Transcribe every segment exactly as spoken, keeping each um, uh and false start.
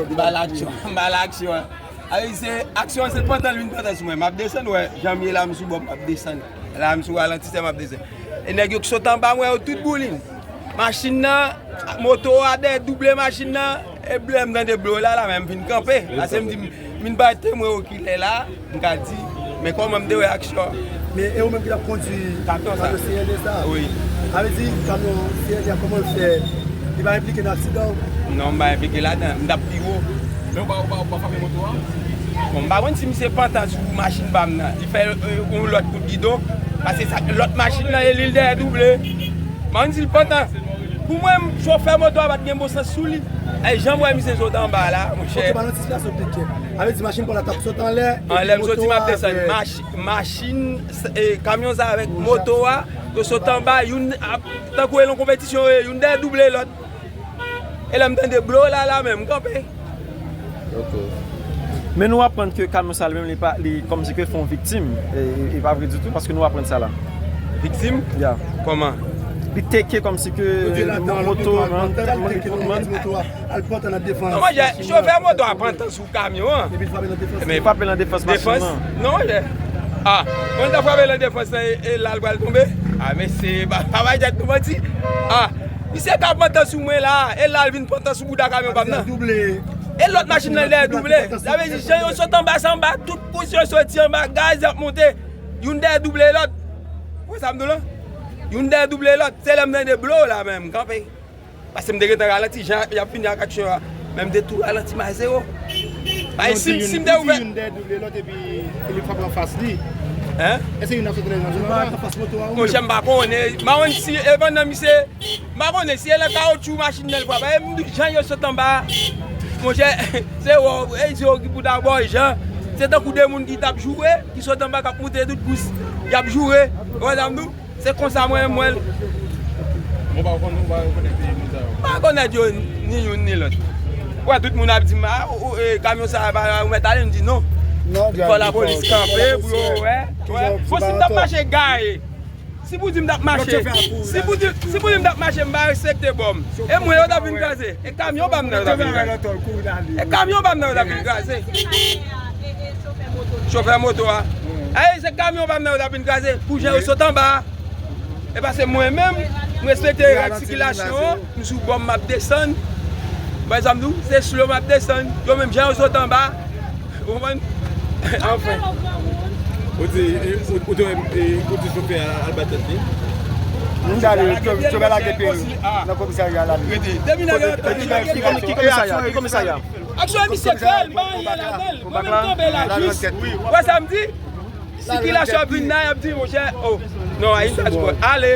M ba l aksyon, m ba l aksyon. Ayi, se aksyon, se pantan l vin pantan sou mwen. M ap desann, wè, jan m ye la, m sou bò, m ap desann. La, m sou ralantisè, m ap desann. E nèg yo k sot anba, m wè yo tout boulin. Machin nan, moto a dèyè double machin nan, e lè m tande blo la, la, men m vin kanpe. Paske m di, m vin bay temwen okilè la, m ka di, men kòman m te wè aksyon an. Men e ou menm ki t ap kondwi kamyon C N A sa? Wi. Sa vle di, kamyon C N A a, kòman l fè? Li pa enplike nan aksidan? Non, m pa enplike ladan. M t ap pi wo. Men ou pa, ou pa, ou pa frape moto a? Bon, m pa konn si misye pantan sou machin pa m nan. Li fè, euh, yon lòt kout gidon. Paske sa, lòt machin nan, e li l dèyè double. M pa konn si l pantan. Pou mwen, chofè moto a pa t gen bon sans sou li. Ay, jan m wè misye sot anba la, monchè. Ok, pa nan ti sitiyasyon de kè. Sa vle di machin pa w la t ap sot anlè, anlè m soti, m ap desann. Mach-, machin, e, kamyon sa avèk moto a, yo sot anba, youn ap, tankou e yon konpetisyon, e, youn dèyè double lòt. E lè m tande blo la, la menm, m kanpe. Ok. Men nou aprann ke kamyon sa li menm, li pa, li kòmsi ke fè yon viktim. E, e, e pa vre ditou, paske nou aprann sa la. Viktim? Ya. Kòman? Li teke kòmsi ke moto, moto a, al pantan nan defans. Non, monchè, chofè moto a pantan sou kamyon an. Epi l frape nan defans. Men frape nan defans machin nan. Non, monchè. Ah, mwen ta frape nan defans lan, e, e la l pral tonbe. Ah, mesye, pa, pa bay tèt nou manti. Ah, misye ka pantan sou mwen la, e la l vin pantan sou bouda kamyon pa m nan. E lòt machin nan dèyè double. Sa vle di, jan yo sot anba, se anba, tout kous yo soti anba, gaz y ap monte. Youn dèyè double lòt. Ou wè sa m di w lan? Youn dèyè double lòt. Se lè m tande blo la menm, m kanpe. Paske m te gentan ralanti, jan y ap vini ak aksyon an, men m te tou ralanti, m a zewo. Ay, si, si m te ouvè. Youn dèyè double lòt epi li frape anfas li. Hein? Èske youn ap soti nan zòn nan? Monchè, m pa konnen. M pa konn si e pandan misye, m pa konnen si e nan kawotchou machin nan l frape. E m di jan yo sot anba. Monchè, se wè, e se yo ki pou ta bò jan. Se tankou de moun ki t ap joure, ki sot anba, k ap moute tout kous. Y ap joure. Ou wè sa m di w? Se konsa mwen, mwen. Mwen pa konn, mwen pa rekonèt moun sa yo. M pa rekonèt yo ni youn ni lòt. Ou wè, tout moun ap di m, "Ah, ou, ou, e, kamyon sa a, pa, ou mèt ale," m di, "Non." Fò lapolis kanpe pou yo wè. Bon, si m t ap mache gaye, si pou di m t ap mache, si pou di, si pou di m t ap mache, m pa respekte bò m. E mwen yo t ap vin kraze. E kamyon pa m nan yo t ap vin kraze. E kamyon pa m nan yo t ap vin kraze. Chofè moto a. Ey, se kamyon pa m nan yo t ap vin kraze. Pou jan yo sot anba a. E paske mwen menm, m respekte règ sikilasyon an, m sou bò m, m ap desann. Ou wè sa m di w, se slow m ap desann. Yo menm jan yo sot anba. Ou konprann? Anfen. Ou di, e, ou, ou te wè, e, ou di chofè a al bat tèt li? M gade, chofè lage pye l nan komisarya la. Rete. Depi nèg yo, ki komi-, ki komisarya? Ki komisarya? Aksyon misye fè l, m pa anyen ladan l. Mwen menm kanpe la jis. Ou wè sa m di? Sikilasyon ap vin la, y ap di, monchè, oh, non, a yon tach bò. Ale.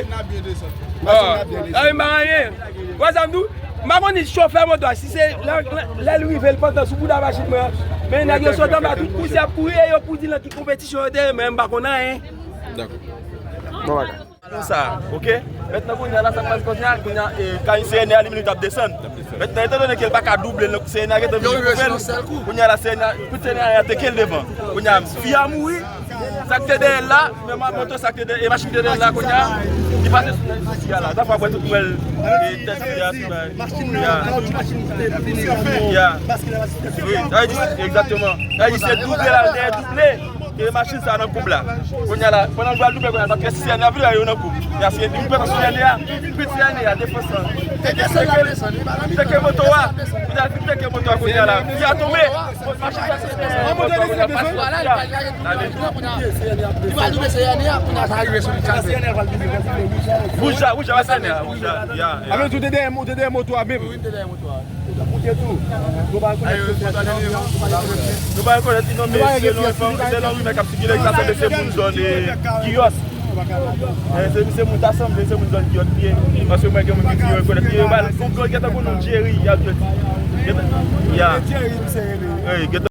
Oh, a yon pa anyen. Ou wè sa m di w? M pa konn si chofè moto a, si se lè, lè, lè l rive, l pantan sou bouda machin mwen an. Men nèg yo sot anba tout kouse ap kouri, e yo pou di nan ki konpetisyon yo te ye, men m pa konn anyen. Dakò. Bon bagay. Sa, ok? Mentnan kounye a la, sa k pase kounye a, kounye a, e, kay C N A a li menm li t ap desann. Mentnan, etandone ke l pa ka double l, C N A gentan vin koupe l. Kounye a la, C N A, pou C N A a teke l devan. Kounye a, fi a mouri, sa k te dèyè l la, men moto sa k te dèyè, e machin ki te dèyè l la, kounye a, li pase sou nèg sou fi a la. Sa fè w wè tout mwèl, e, tèt fi a, tout bagay. Ya. Ya. Wi, sa vle di, egzakteman. Sa vle di, se double la, l dèyè double. E machin sa nan koup la. Kounye a la, pandan l pral double kounye a, paske si C N A vle yo nan koup. Ya, si li pran C N A, li pran C N A, defans lan. Teke, teke moto a. Kounye a, li teke moto a kounye a la. Li a tonbe. Machin sa se moto a kounye a, pase kounye a. Wouj la, wouj la, C N A, wouj la, ya, ya. Ame, ou te dèyè, ou te dèyè moto a menm. Nou pa rekonèt li non, men selon, selon rimè k ap sikile, sa sanble se moun zòn, e, Kiyòs. E, se, se moun ta sanble se moun zòn Kiyòs li ye. Paske mwen gen moun ki di yo rekonèt li. Yo ba l, gon, gon, gentan konn yon Jerry, y ap di, ya. E, gentan